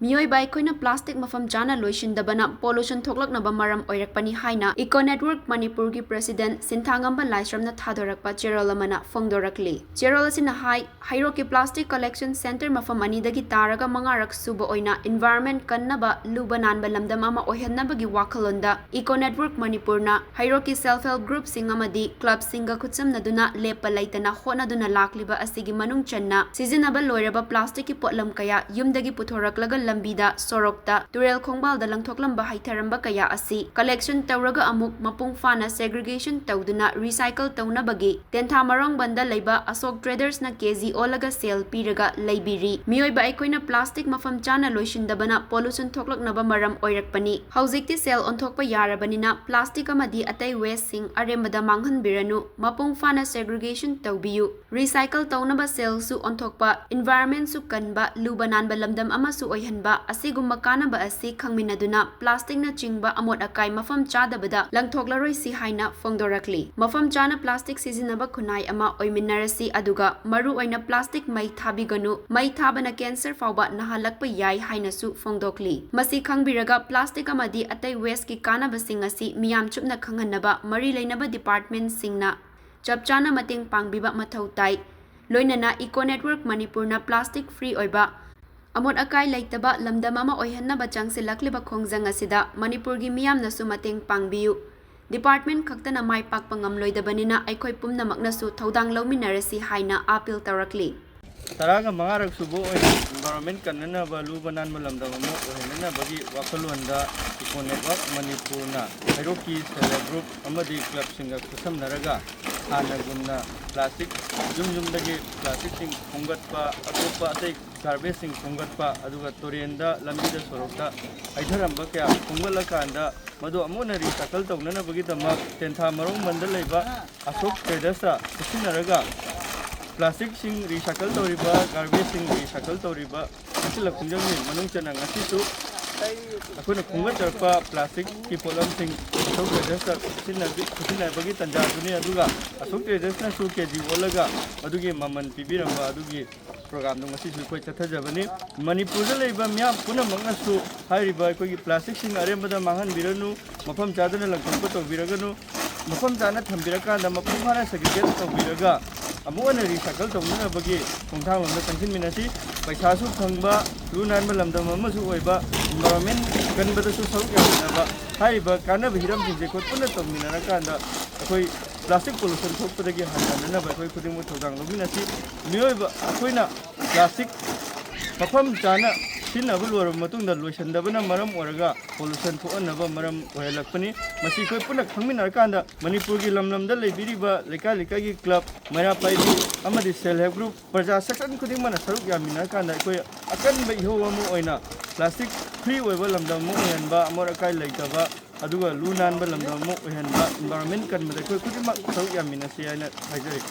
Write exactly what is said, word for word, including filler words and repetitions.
ꯃꯤꯑꯣꯏꯕ ꯑꯩꯈꯣꯏꯅ ꯄ꯭ꯂꯥꯁꯇꯤꯛ ꯃꯐꯝ ꯆꯥꯅ ꯂꯣꯏꯁꯤꯟꯗꯕꯅ ꯄꯣꯂꯨꯁꯟ ꯊꯣꯛꯂꯛꯅꯕ ꯃꯔꯝ ꯑꯣꯏꯔꯛꯄꯅꯤ ꯍꯥꯏꯅ ꯏꯀꯣ ꯅꯦꯠꯋꯔꯛ ꯃꯅꯤꯄꯨꯔꯒꯤ ꯄ꯭ꯔꯦꯁꯤꯗꯦꯟꯠ ꯁꯤꯟꯊꯥꯉꯝꯕ ꯂꯥꯏꯁ꯭ꯔꯝꯅ ꯊꯥꯗꯣꯔꯛꯄ ꯆꯦꯔꯣꯜ ꯑꯃꯅ ꯐꯣꯡꯗꯣꯔꯛꯂꯤ꯫ ꯆꯦꯔꯣꯜ ꯑꯁꯤꯅ ꯍꯥꯏ, ꯍꯩꯔꯣꯛꯀꯤ ꯄ꯭ꯂꯥꯁꯇꯤꯛ ꯀꯂꯦꯛꯁꯟ ꯁꯦꯟꯇꯔ ꯃꯐꯝ ꯑꯅꯤꯗꯒꯤ ꯇꯥꯔꯒ ꯃꯉꯥꯔꯛ ꯁꯨꯕ ꯑꯣꯏꯅ ꯏꯟꯚꯥꯏꯔꯟꯃꯦꯟꯠ ꯀꯟꯅꯕ ꯂꯨꯕ ꯅꯥꯟꯕ ꯂꯝꯗꯝ ꯑꯃ ꯑꯣꯏꯍꯟꯅꯕꯒꯤ ꯋꯥꯈꯜꯂꯣꯟꯗ ꯏꯀꯣ ꯅꯦꯠꯋꯔꯛ ꯃꯅꯤꯄꯨꯔꯅ ꯍꯩꯔꯣꯛꯀꯤ ꯁꯦꯜꯐ ꯍꯦꯜꯞ ꯒ꯭ꯔꯨꯞꯁꯤꯡ ꯑꯃꯗꯤ ꯀ꯭ꯂꯕꯁꯤꯡꯒ ꯈꯨꯠꯁꯝꯅꯗꯨꯅ ꯂꯦꯞꯄ ꯂꯩꯇꯅ ꯍꯣꯠꯅꯗꯨꯅ ꯂꯥꯛꯂꯤꯕ ꯑꯁꯤꯒꯤ ꯃꯅꯨꯡ ꯆꯟꯅ ꯁꯤꯖꯤꯟꯅꯕ ꯂꯣꯏꯔꯕ ꯄ꯭ꯂꯥꯁꯇꯤꯛꯀꯤ ꯄꯣꯠꯂꯝ ꯀꯌꯥ ꯌꯨꯝꯗꯒꯤ ꯄꯨꯊꯣꯔꯛꯂꯒ ꯂꯝꯕꯤꯗ, ꯁꯣꯔꯣꯛꯇ, ꯇꯨꯔꯦꯜ ꯈꯣꯡꯕꯥꯜꯗ ꯂꯪꯊꯣꯛꯂꯝꯕ ꯍꯩꯊꯔꯝꯕ ꯀꯌꯥ ꯑꯁꯤ ꯀꯂꯦꯛꯁꯟ ꯇꯧꯔꯒ ꯑꯃꯨꯛ ꯃꯄꯨꯡ ꯐꯥꯅ ꯁꯦꯒ꯭ꯔꯤꯒꯦꯁꯟ ꯇꯧꯗꯨꯅ ꯔꯤꯁꯥꯏꯀꯜ ꯇꯧꯅꯕꯒꯤ ꯇꯦꯟꯊꯥ ꯃꯔꯣꯡꯕꯟꯗ ꯂꯩꯕ ꯑꯁꯣꯛ ꯇ꯭ꯔꯦꯗꯔꯁꯅ ꯀꯦꯖꯤ ꯑꯣꯜꯂꯒ ꯁꯦꯜ ꯄꯤꯔꯒ ꯂꯩꯕꯤꯔꯤ꯫ ꯃꯤꯑꯣꯏꯕ ꯑꯩꯈꯣꯏꯅ ꯄ꯭ꯂꯥꯁꯇꯤꯛ ꯃꯐꯝ ꯆꯥꯅ ꯂꯣꯏꯁꯤꯟꯗꯕꯅ ꯄꯣꯂꯨꯁꯟ ꯊꯣꯛꯂꯛꯅꯕ ꯃꯔꯝ ꯑꯣꯏꯔꯛꯄꯅꯤ꯫ ꯍꯧꯖꯤꯛꯇꯤ ꯁꯦꯜ ꯑꯣꯟꯊꯣꯛꯄ ꯌꯥꯔꯕꯅꯤꯅ ꯄ꯭ꯂꯥꯁꯇꯤꯛ ꯑꯃꯗꯤ ꯑꯇꯩ ꯋꯦꯁꯁꯤꯡ ꯑꯔꯦꯝꯕꯗ ꯃꯥꯡꯍꯟꯕꯤꯔꯅꯨ, ꯃꯄꯨꯡ ꯐꯥꯅ ꯁꯦꯒ꯭ꯔꯤꯒꯦꯁꯟ ꯇꯧꯕꯤꯌꯨ꯫ ꯔꯤꯁꯥꯏꯀꯜ ꯇꯧꯅꯕ ꯁꯦꯜꯁꯨ ꯑꯣꯟꯊꯣꯛꯄ, ꯏꯟꯚꯥꯏꯔꯟꯃꯦꯟꯠꯁꯨ ꯀꯟꯕ, ꯂꯨꯕ ꯅꯥꯟꯕ ꯂꯝꯗꯝ ꯑꯃꯁꯨ ꯑꯣꯏꯍꯟꯕ, ꯑꯁꯤꯒꯨꯝꯕ ꯀꯥꯟꯅꯕ ꯑꯁꯤ ꯈꯪꯃꯤꯟꯅꯗꯨꯅ ꯄ꯭ꯂꯥꯁꯇꯤꯛꯅꯆꯤꯡꯕ ꯑꯃꯣꯠ ꯑꯀꯥꯏ ꯃꯐꯝ ꯆꯥꯗꯕꯗ ꯂꯪꯊꯣꯛꯂꯔꯣꯏꯁꯤ ꯍꯥꯏꯅ ꯐꯣꯡꯗꯣꯔꯛꯂꯤ꯫ ꯃꯐꯝ ꯆꯥꯅ ꯄ꯭ꯂꯥꯁꯇꯤꯛ ꯁꯤꯖꯤꯟꯅꯕ ꯈꯨꯟꯅꯥꯏ ꯑꯃ ꯑꯣꯏꯃꯤꯟꯅꯔꯁꯤ, ꯑꯗꯨꯒ ꯃꯔꯨꯑꯣꯏꯅ ꯄ꯭ꯂꯥꯁꯇꯤꯛ ꯃꯩ ꯊꯥꯕꯤꯒꯅꯨ, ꯃꯩ ꯊꯥꯕꯅ ꯀꯦꯟꯁꯔ ꯐꯥꯎꯕ ꯅꯥꯍꯜꯂꯛꯄ ꯌꯥꯏ ꯍꯥꯏꯅꯁꯨ ꯐꯣꯡꯗꯣꯛꯂꯤ꯫ ꯃꯁꯤ ꯈꯪꯕꯤꯔꯒ ꯄ꯭ꯂꯥꯁꯇꯤꯛ ꯑꯃꯗꯤ ꯑꯇꯩ ꯋꯦꯁꯀꯤ ꯀꯥꯟꯅꯕꯁꯤꯡ ꯑꯁꯤ ꯃꯤꯌꯥꯝ ꯆꯨꯞꯅ ꯈꯪꯍꯟꯅꯕ ꯃꯔꯤ ꯂꯩꯅꯕ ꯗꯤꯄꯥꯔꯠꯃꯦꯟꯠꯁꯤꯡꯅ ꯆꯞ ꯆꯥꯅ ꯃꯇꯦꯡ ꯄꯥꯡꯕꯤꯕ ꯃꯊꯧ ꯇꯥꯏ꯫ ꯂꯣꯏꯅꯅ ꯏꯀꯣ ꯅꯦꯠꯋꯔꯛ ꯃꯅꯤꯄꯨꯔꯅ ꯄ꯭ꯂꯥꯁꯇꯤꯛ ꯐ꯭ꯔꯤ ꯑꯣꯏꯕ, ꯑꯃꯣꯠ ꯑꯀꯥꯏ ꯂꯩꯇꯕ ꯂꯝꯗꯝ ꯑꯃ ꯑꯣꯏꯍꯟꯅꯕ ꯆꯪꯁꯤꯜꯂꯛꯂꯤꯕ ꯈꯣꯡꯖꯪ ꯑꯁꯤꯗ ꯃꯅꯤꯄꯨꯔꯒꯤ ꯃꯤꯌꯥꯝꯅꯁꯨ ꯃꯇꯦꯡ ꯄꯥꯡꯕꯤꯌꯨ꯫ ꯗꯤꯄꯥꯔꯠꯃꯦꯟꯠ ꯈꯛꯇꯅ ꯃꯥꯏ ꯄꯥꯛꯄ ꯉꯝꯂꯣꯏꯗꯕꯅꯤꯅ ꯑꯩꯈꯣꯏ ꯄꯨꯝꯅꯃꯛꯅꯁꯨ ꯊꯧꯗꯥꯡ ꯂꯧꯃꯤꯟꯅꯔꯁꯤ ꯍꯥꯏꯅ ꯑꯥꯄꯤꯜ ꯇꯧꯔꯛꯂꯤ꯫ ꯇꯔꯥꯒ ꯃꯉꯥꯔꯛ ꯁꯨꯕ ꯑꯣꯏꯅ ꯏꯟꯚꯥꯏꯔꯣꯟꯃꯦꯟꯠ ꯀꯟꯅꯅꯕ, ꯂꯨꯕ ꯅꯥꯟꯕ ꯂꯝꯗꯝ ꯑꯃ ꯑꯣꯏꯍꯟꯅꯅꯕꯒꯤ ꯋꯥꯈꯜꯂꯣꯟꯗ ꯏꯀꯣ ꯅꯦꯠꯋꯔꯛ ꯃꯅꯤꯄꯨꯔꯅ ꯍꯩꯔꯣꯛꯀꯤ ꯁꯦꯜꯐ ꯍꯦꯜꯞ ꯒ꯭ꯔꯨꯞ ꯑꯃꯗꯤ ꯀ꯭ꯂꯕꯁꯤꯡꯒ ꯈꯨꯠꯁꯝꯅꯔꯒ ꯍꯥꯟꯅꯒꯨꯝꯅ ꯄ꯭ꯂꯥꯁꯇꯤꯛ, ꯌꯨꯝ ꯌꯨꯝꯗꯒꯤ ꯄ꯭ꯂꯥꯁꯇꯤꯛꯁꯤꯡ ꯈꯣꯝꯒꯠꯄ, ꯑꯇꯣꯞꯄ ꯑꯇꯩ ꯒꯥꯔꯕꯦꯖꯁꯤꯡ ꯈꯣꯝꯒꯠꯄ, ꯑꯗꯨꯒ ꯇꯨꯔꯦꯟꯗ, ꯂꯝꯕꯤꯗ, ꯁꯣꯔꯣꯛꯇ ꯍꯩꯊꯔꯝꯕ ꯀꯌꯥ ꯈꯣꯝꯒꯠꯂꯀꯥꯟꯗ ꯃꯗꯨ ꯑꯃꯨꯛ ꯍꯟꯅ ꯔꯤꯁꯥꯏꯀꯜ ꯇꯧꯅꯅꯕꯒꯤꯗꯃꯛ ꯇꯦꯟꯊꯥ ꯃꯔꯣꯡꯕꯟꯗ ꯂꯩꯕ ꯑꯁꯣꯛ ꯇ꯭ꯔꯦꯗꯔꯁꯇ ꯈꯨꯠꯁꯤꯟꯅꯔꯒ ꯄ꯭ꯂꯥꯁꯇꯤꯛꯁꯤꯡ ꯔꯤꯁꯥꯏꯀꯜ ꯇꯧꯔꯤꯕ, ꯒꯥꯔꯕꯦꯖꯁꯤꯡ ꯔꯤꯁꯥꯏꯀꯜ ꯇꯧꯔꯤꯕ ꯁꯤꯜꯂ ꯈꯣꯡꯖꯪꯒꯤ ꯃꯅꯨꯡ ꯆꯟꯅ ꯉꯁꯤꯁꯨ ꯑꯩꯈꯣꯏꯅ ꯈꯣꯝꯒꯠꯆꯔꯛꯄ ꯄ꯭ꯂꯥꯁꯇꯤꯛꯀꯤ ꯄꯣꯠꯂꯝꯁꯤꯡ ꯑꯁꯣꯛ ꯇ꯭ꯔꯦꯗꯔꯁꯇ ꯈꯨꯠꯁꯤꯟꯅꯕꯤ-, ꯈꯨꯠꯁꯤꯟꯅꯕꯒꯤ ꯇꯥꯟꯖꯥꯗꯨꯅꯤ, ꯑꯗꯨꯒ ꯑꯁꯣꯛ ꯇ꯭ꯔꯦꯗꯔꯁꯅꯁꯨ ꯀꯦ ꯖꯤ ꯑꯣꯜꯂꯒ ꯃꯗꯨꯒꯤ ꯃꯃꯜ ꯄꯤꯕꯤꯔꯝꯕ ꯑꯗꯨꯒꯤ ꯄ꯭ꯔꯣꯒ꯭ꯔꯥꯝꯗꯣ ꯉꯁꯤꯁꯨ ꯑꯩꯈꯣꯏ ꯆꯠꯊꯖꯕꯅꯤ꯫ ꯃꯅꯤꯄꯨꯔꯗ ꯂꯩꯕ ꯃꯤꯌꯥꯝ ꯄꯨꯝꯅꯃꯛꯅꯁꯨ ꯍꯥꯏꯔꯤꯕ ꯑꯩꯈꯣꯏꯒꯤ ꯄ꯭ꯂꯥꯁꯇꯤꯛꯁꯤꯡ ꯑꯔꯦꯝꯕꯗ ꯃꯥꯡꯍꯟꯕꯤꯔꯅꯨ, ꯃꯐꯝ ꯆꯥꯗꯅ ꯂꯪꯊꯣꯛꯄ ꯇꯧꯕꯤꯔꯒꯅꯨ, ꯃꯐꯝ ꯆꯥꯅ ꯊꯝꯕꯤꯔꯀꯥꯟꯗ ꯃꯄꯨꯡ ꯐꯥꯅ ꯁꯦꯒ꯭ꯔꯤꯒꯦꯠ ꯇꯧꯕꯤꯔꯒ ꯑꯃꯨꯛ ꯍꯟꯅ ꯔꯤꯁꯥꯏꯀꯜ ꯇꯧꯅꯅꯕꯒꯤ ꯈꯣꯡꯊꯥꯡꯂꯣꯝꯗ ꯆꯪꯁꯤꯟꯃꯤꯟꯅꯁꯤ꯫ ꯄꯩꯁꯥꯁꯨ ꯐꯪꯕ, ꯂꯨ ꯅꯥꯟꯕ ꯂꯝꯗꯝ ꯑꯃꯁꯨ ꯑꯣꯏꯕ, ꯏꯟꯚꯥꯏꯔꯣꯟꯃꯦꯟ ꯀꯟꯕꯗꯁꯨ ꯁꯔꯨꯛ ꯌꯥꯃꯤꯟꯅꯕ, ꯍꯥꯏꯔꯤꯕ ꯀꯥꯟꯅꯕ ꯍꯤꯔꯝꯁꯤꯡꯁꯦ ꯑꯩꯈꯣꯏ ꯄꯨꯟꯅ ꯇꯧꯃꯤꯟꯅꯔꯀꯥꯟꯗ ꯑꯩꯈꯣꯏ ꯄ꯭ꯂꯥꯁꯇꯤꯛ ꯄꯣꯂꯨꯁꯟ ꯊꯣꯛꯄꯗꯒꯤ ꯍꯟꯊꯅꯅꯕ ꯑꯩꯈꯣꯏ ꯈꯨꯗꯤꯡꯃꯛ ꯊꯧꯗꯥꯡ ꯂꯧꯃꯤꯟꯅꯁꯤ꯫ ꯃꯤꯑꯣꯏꯕ ꯑꯩꯈꯣꯏꯅ ꯄ꯭ꯂꯥꯁꯇꯤꯛ ꯃꯐꯝ ꯆꯥꯅ ꯁꯤꯖꯤꯟꯅꯕ ꯂꯣꯏꯔꯕ ꯃꯇꯨꯡꯗ ꯂꯣꯏꯁꯤꯟꯗꯕꯅ ꯃꯔꯝ ꯑꯣꯏꯔꯒ ꯄꯣꯂꯨꯁꯟ ꯊꯣꯛꯍꯟꯅꯕ ꯃꯔꯝ ꯑꯣꯏꯍꯜꯂꯛꯄꯅꯤ꯫ ꯃꯁꯤ ꯑꯩꯈꯣꯏ ꯄꯨꯟꯅ ꯈꯪꯃꯤꯟꯅꯔꯀꯥꯟꯗ ꯃꯅꯤꯄꯨꯔꯒꯤ ꯂꯝ ꯂꯝꯗ ꯂꯩꯕꯤꯔꯤꯕ ꯂꯩꯀꯥꯏ ꯂꯩꯀꯥꯏꯒꯤ ꯀ꯭ꯂꯕ, ꯃꯩꯔꯥ ꯄꯥꯏꯕꯤ ꯑꯃꯗꯤ ꯁꯦꯜꯐ ꯍꯦꯜꯞ ꯒ꯭ꯔꯨꯞ, ꯄ꯭ꯔꯖꯥ ꯁꯦꯛꯁꯟ ꯈꯨꯗꯤꯡꯃꯛꯅ ꯁꯔꯨꯛ ꯌꯥꯃꯤꯟꯅꯔꯀꯥꯟꯗ ꯑꯩꯈꯣꯏ ꯑꯀꯟꯕ ꯏꯍꯧ ꯑꯃ ꯑꯣꯏꯅ ꯄ꯭ꯂꯥꯁꯇꯤꯛ ꯐ꯭ꯔꯤ ꯑꯣꯏꯕ ꯂꯝꯗꯝ ꯑꯃ ꯑꯣꯏꯍꯟꯕ, ꯑꯃꯣꯠ ꯑꯀꯥꯏ ꯂꯩꯇꯕ, ꯑꯗꯨꯒ ꯂꯨ ꯅꯥꯟꯕ ꯂꯝꯗꯝ ꯑꯃ ꯑꯣꯏꯍꯟꯕ, ꯏꯟꯚꯥꯏꯔꯣꯟꯃꯦꯟ ꯀꯟꯕꯗ ꯑꯩꯈꯣꯏ ꯈꯨꯗꯤꯡꯃꯛ ꯁꯔꯨꯛ ꯌꯥꯃꯤꯟꯅꯁꯤ ꯍꯥꯏꯅ ꯍꯥꯏꯖꯔꯤ꯫